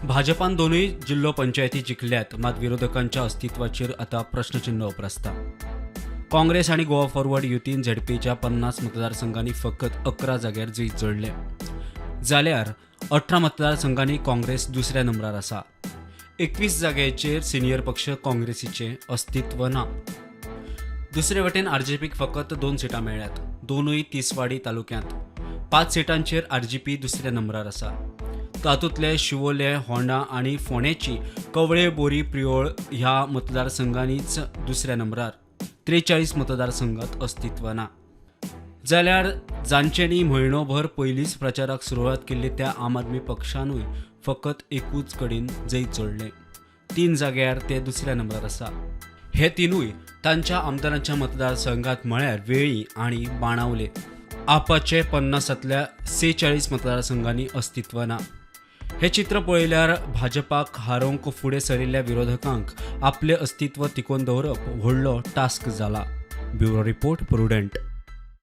भाजपान दोनूय जिल्लो पंचायती जिखल्यात, मात विरोधकांच्या अस्तित्वाचेर आतां प्रश्नचिन्ह उप्रासता. काँग्रेस आनी गोवा फॉरवर्ड युतीन झेडपीच्या 50 मतदारसंघांनी फकत 11 जाग्यार जैत जोडलें, जाल्यार 18 मतदारसंघांनी काँग्रेस दुसऱ्या नंबरार आसा. 21 जाग्याचेर सिनियर पक्ष काँग्रेसीचें अस्तित्व ना. दुसरे वटेन आरजीपीक फकत 2 सिटां मेळ्ळ्यात, दोनूय तिसवाडी तालुक्यांत. 5 सिटांचेर आरजीपी दुसऱ्या नंबरार आसा. तातूंतले शिवोले, होंडा आनी फोंडेची कवळे, बोरी, प्रियोळ ह्या मतदारसंघांनीच दुसऱ्या नंबरार. 43 मतदारसंघात अस्तित्व ना. जाल्यार जांच्यांनी म्हयनोभर पयलींच प्रचाराक सुरवात केल्ली त्या आम आदमी पक्षानूय फकत एकूच कडेन जैत जोडलें. 3 जाग्यार ते दुसऱ्या नंबरार आसा. हे तिनूय तांच्या आमदारांच्या मतदारसंघात, म्हळ्यार वेळी आनी बाणावले. आपाचे 50तल्या 46 मतदारसंघांनी अस्तित्व ना. हे चित्र पळयल्यार भाजपाक हारोवंक फुडें सरिल्ल्या विरोधकांक आपलें अस्तित्व तिगोवन दवरप व्हडलो टास्क जाला. Bureau report, Prudent.